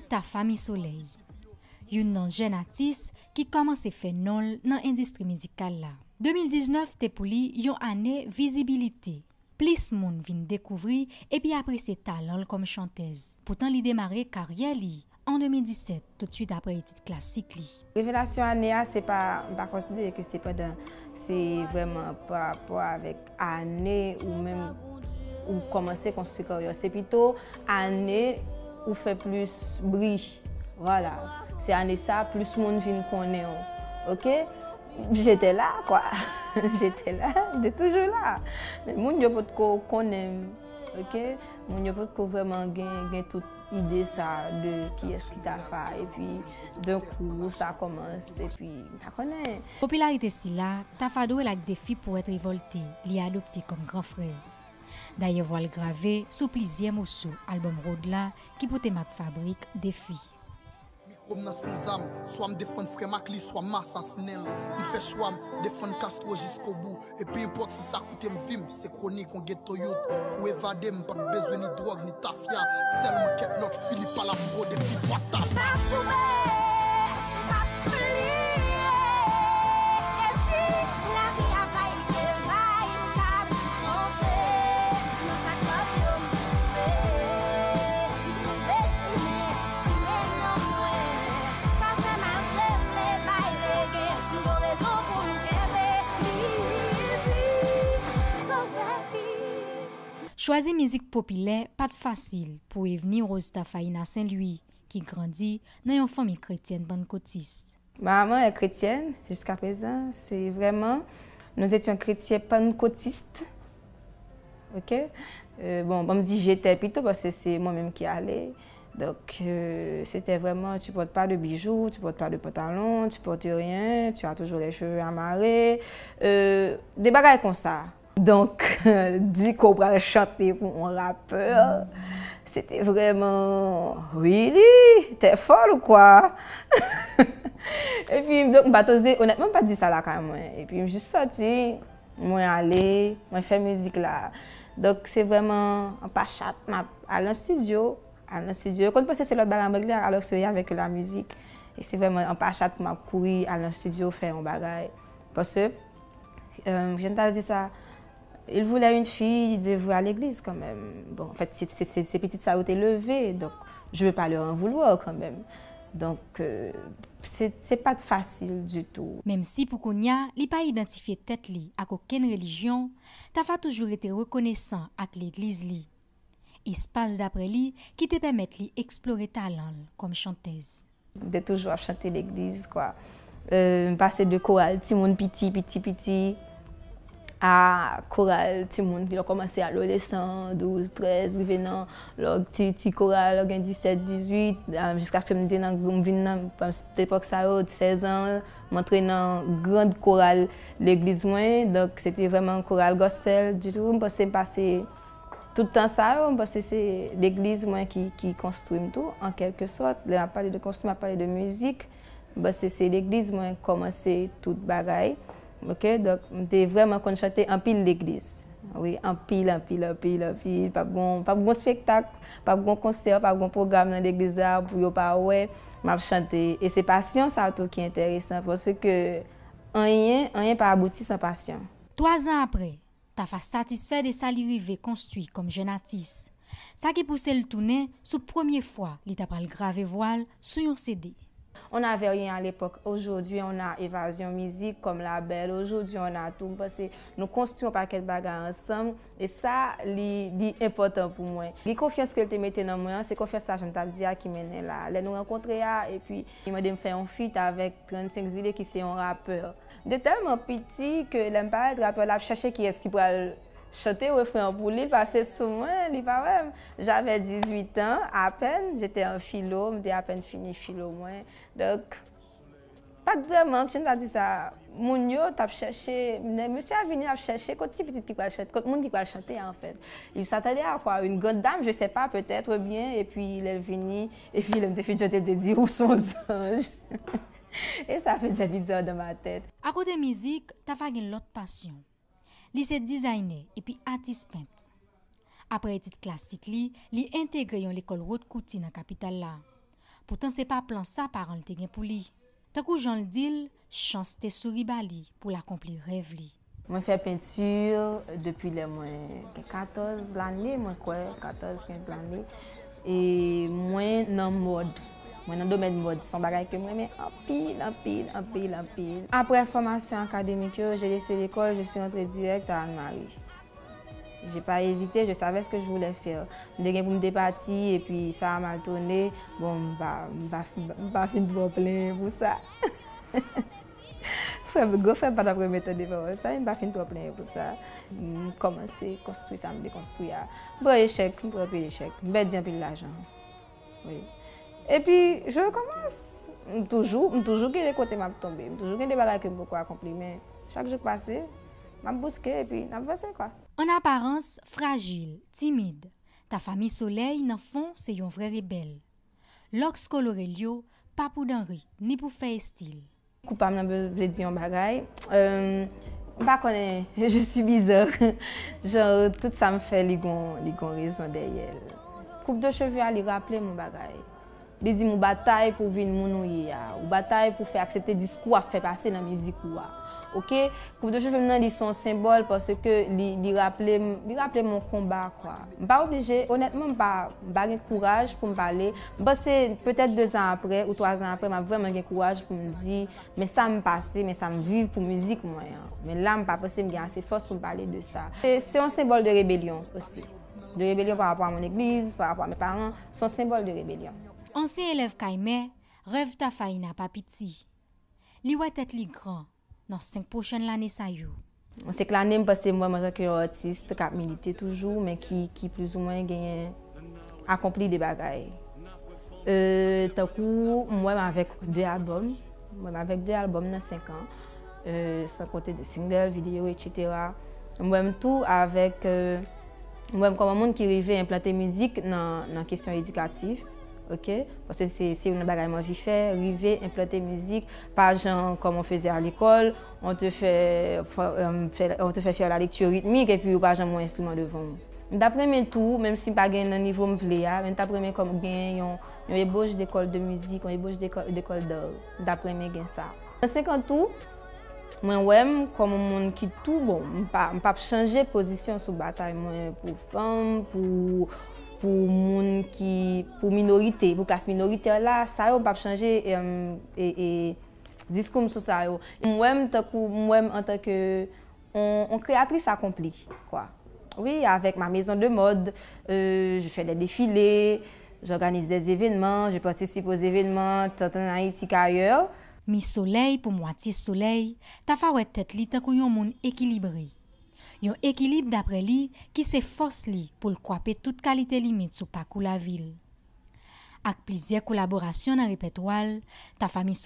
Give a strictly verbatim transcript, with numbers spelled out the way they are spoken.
Tafa Mi Solèy, youn nan jèn atis ki kòmanse fè non l nan endistri mizikal la. De mil diznèf te pou li yon ane vizibilite. Plis moun vin dekouvri epi apresye talan l kòm chantèz. Poutan li demare karyè li an de mil disèt, toutswit apre etid klasik li. Revelasyon ane a, se pa, m pa konsidere ke se pandan, se vrèman pa rapò avèk ane ou menm ou kòmanse konstwi karyè. Se pito ane ou fè plis bri. Vwala. Se ane sa, plis moun vin konnen w. Oke? J'étais là, quoi. J'étais là, de toujours là. Men moun yo potko konnen m, oke? Moun yo potko vrèman gen, gen tout ide sa de kiyès ki Tafa, epi d'un coup, sa kòmanse, epi, m pa konnen. Popilarite sila, Tafa dwe l ak defi powèt revòlte li adopte kòm gran frè. Dayè vwa l grave sou plizyè moso albòm Road la ki pote mak fabrik Defi. Mikwo m nan se yon zam, swa m defann frè m ak li, swa m asasinen l. M fè chwa m defann Castro jiskobou, e pe enpòt si sa koute m vi m. Se kwonik yon geto youth, pou evade m, m pa t bezwen ni dwòg, ni tafya, sèlman kèk nòt Philippe a l ap rode pi fwa Tafa. M ap pliye, e si lavi a bay de bay, m ka chante. Nan chak kòd yo m twouve, m twouve chimen, chimen nan mwen. Sa fè malgre m vle bay lege, m gon rezon pou m kenbe mizik, sovè vi. Chwazi mizik popilè pa t fasil pou evni Rose Tafaina Saint Louis, ki grandi nan yon fanmi kretyèn pannkotis. Ma maman est chrétienne jusqu'à présent. Se vrèman, nous étions chrétiens pentecôtistes. Ok? Euh, bon, bon, m di j'étais pito paske se mwen menm ki ale. Donk, euh, se te vrèman, tu portes pas de bijoux, tu portes pas de pantalon, tu portes rien, tu as toujours les cheveux amarrés. Euh, de bagay konsa. Donk, di ke w pral chante pou yon rapè, se te vrèman, really? T'es folle ou quoi? Epi, donk, m pa t oze, onètman, m pa t di sa lakay mwen. Epi, m jis sòti, mwen ale, mwen fè mizik la. Donk, se vrèman an pachat, m ap al nan estidyo, al nan estidyo. Yo konn panse se lòt bagay m regle, alòske y a avec la musique. E se vrèman an pachat pou m ap kouri al nan estidyo fè yon bagay. Paske, euh, jan m ta di sa, il voulait une fille, il devait à l'église quand même. Bon, en fait, se, se, se, se pitit sa yo te leve, donk, je veux pas leur en vouloir quand même. Donk, euh, se, se pa t fasil ditou. Menm si pou kounye a, li pa idantifye tèt li ak okenn relijyon, Tafa toujou rete rekonesan ak legliz li. Espas, daprè li, ki te pèmèt li eksplore talan l kòm chantèz. M te toujou ap chante legliz, kwa. Euh, m pase de koral timoun piti, piti, piti, a koral timoun ki kòmanse adolesan, douz, trèz, rive nan lè ti, ti koral, lè gen disèt, dizuit, a, jiskaske m te nan, m vin nan, epòk sa yo, sèz an, m antre nan gran koral legliz mwen. Donk, se te vrèman koral gospel ditou. M panse m pase tout tan sa yo, m panse se legliz mwen ki, ki konstwi m tou, an kèlke sòt. Lè m ap pale de konstwi, m ap pale de mizik. M panse se legliz mwen kòmanse tout bagay. Oke, donk, m te vrèman konn chante anpil legliz. Wi, anpil, anpil, anpil, anpil. P ap gon, p ap gon spektak, p ap gon konsè, p ap gon pwogram nan legliz la pou yo pa wè m ap chante. E se pasyon sa tou ki enteresan, paske anyen, anyen pa abouti san pasyon. Twa zan apre, Tafa satisfè de sa li rive konstwi kòm jèn atis, sa ki pouse l tounen sou premye fwa li ta pral grave vwa l sou yon C D. On n'avait rien à l'époque. Aujourd'hui, on a Évasion Musique comme label. Aujourd'hui, on a tout. M panse nou konstwi yon pakèt bagay ansanm. E sa, li, li enpòtan pou mwen. Li konfyans ke l te mete nan mwen an, se konfyans sa, jan m t ap di a, ki mennen la. Lè nou rankontre a, epi li mande m fè yon feat avèk trannsenk Zile, ki se yon rapè. M te tèlman piti ke lè m parèt, rapè la ap chèche kiyès ki pral chante refren an pou li, l pase sou mwen, li pa wè m. J'avais dix-huit ans à peine, j'étais en philo, m te apèn fini filo mwen. Donk, pa t vrèman, jan m ta di sa, moun yo t ap chèche, mesye a vini, l ap chèche kot ti pitit ki pral chante, kot moun ki pral chante a, anfèt. Il s'attendait à quoi? Une grande dame, je sais pas, peut-être, bien, epi lè l vini, epi lè m te fin chante, l te di, ou se yon zanj. Et ça faisait bizarre dans ma tête. Akote mizik, Tafa gen lòt pasyon. Li se dizaynè epi atis pent. Apre etid klasik li, li entegre yon lekòl wot kouti nan kapital la. Poutan se pa plan sa paran l te gen pou li. Tankou jan l di l, chans te souri ba li pou l akonpli rèv li. Mwen fè penti depi lè mwen gen katòz lane, mwen kwè katòz, kenz lane. E mwen nan mòd. Mwen nan domèn mòd. Se yon bagay ke mwen renmen anpil, anpil, anpil, anpil. Aprè fòmasyon akademik yo, j'ai laissé l'école, je suis rentrée direct à Anne-Marie. J'ai pas hésité, je savais ce que je voulais faire. M te gen pou m te pati, epi sa a mal tounen. Bon, m pa, m pa, m pa fin twò plenyen pou sa. Frè m, gwo frè m pa t ap renmen tande pawòl sa, m pa fin twò plenyen pou sa. M kòmanse konstwi sa m te konstwi a. M pran echèk, m pran anpil echèk. M pèdi anpil lajan. Wi. Epi, je recommence. M toujou, m toujou gen de kote m ap tonbe. M toujou gen de bagay ke m poko akonpli, men chak jou k pase, m ap bouske epi n ap vanse, kwa. An aparans, frajil, timid, Tafa Miss Soleil nan fon se yon vrè rebèl. Lòks kolore l yo pa pou danri ni pou fè estil. Koupab nan vle di yon bagay. Euh, m pa konnen, je suis bizarre. Jan tout sa m fè, li gon, li gon rezon dèyè l. Koup de cheve a, li raple m yon bagay. Li di m ou batay pou w vin moun ou ye a. Ou batay pou w fè aksepte diskou w ap fè pase nan mizik ou a. Oke? Koup de cheve m nan, li se yon senbòl paske li, li raple m, li raple m yon konba, kwa. M pa oblije, onètman, m pa, m pa gen kouraj pou m pale. M panse petèt de zan aprè ou twa zan aprè, m ap vrèman gen kouraj pou m di, men sa m pase, men sa m viv pou mizik mwen an. Men la, m pa panse m gen ase fòs pou m pale de sa. Se, se yon senbòl de rebelyon osi. De rebelyon pa rapò a mon egliz, pa rapò a mes parents. Se yon senbòl de rebelyon. Ansyen elèv Kaymè, rèv Tafaina pa piti. Li wè tèt li gran nan senk pwochèn lane sa yo. Senk lane, m panse m wè m antanke yon atis k ap milite toujou, men ki, ki plizoumwen genyen akonpli de bagay. Euh, tankou, m wè m avèk de albòm. M wè m avèk de albòm nan senk an. Euh, san konte de single, videyo, etsetera. M wè m tou avèk, euh, m wè m kòm yon moun ki rive enplante mizik nan, nan kesyon edikatif. Oke? Paske se, se youn nan bagay m anvi fè, rive enplante mizik, pa jan comme on faisait à l'école, on te fait, euh, fè, on te fait faire la lecture rythmique epi ou pa janm yon enstriman devan w. M t ap renmen tou, menm si m pa gen nan nivo m vle a, men m t ap renmen kòm gen yon, yon ebauche d'école de musique, yon ebauche d'école, d'école d'art. M t ap renmen gen sa. Nan senk an tou, mwen wè m kòm yon moun ki tou bon. M pa, m p ap chanje pozisyon sou batay mwen pou fanm, pou, pou moun ki, pou minorite, pou klas minoritè la, sa yo m p ap chanje, em, e, e, diskou m sou sa yo. M wè m tankou, m wè m antanke on, on créatrice accomplie, quoi. Oui, avec ma maison de mode, euh, je fais des défilés, j'organise des événements, je participe aux événements, tant en Haïti qu'ailleurs. Miss Soleil pou mwatye solèy, Tafa wè tèt li tankou yon moun ekilibre. Yon ekilib, daprè li, ki se fòs li pou l kwape tout kalite limit sou pakou lavi l. Ak plizyè kolaborasyon nan repètwa l, Tafa Miss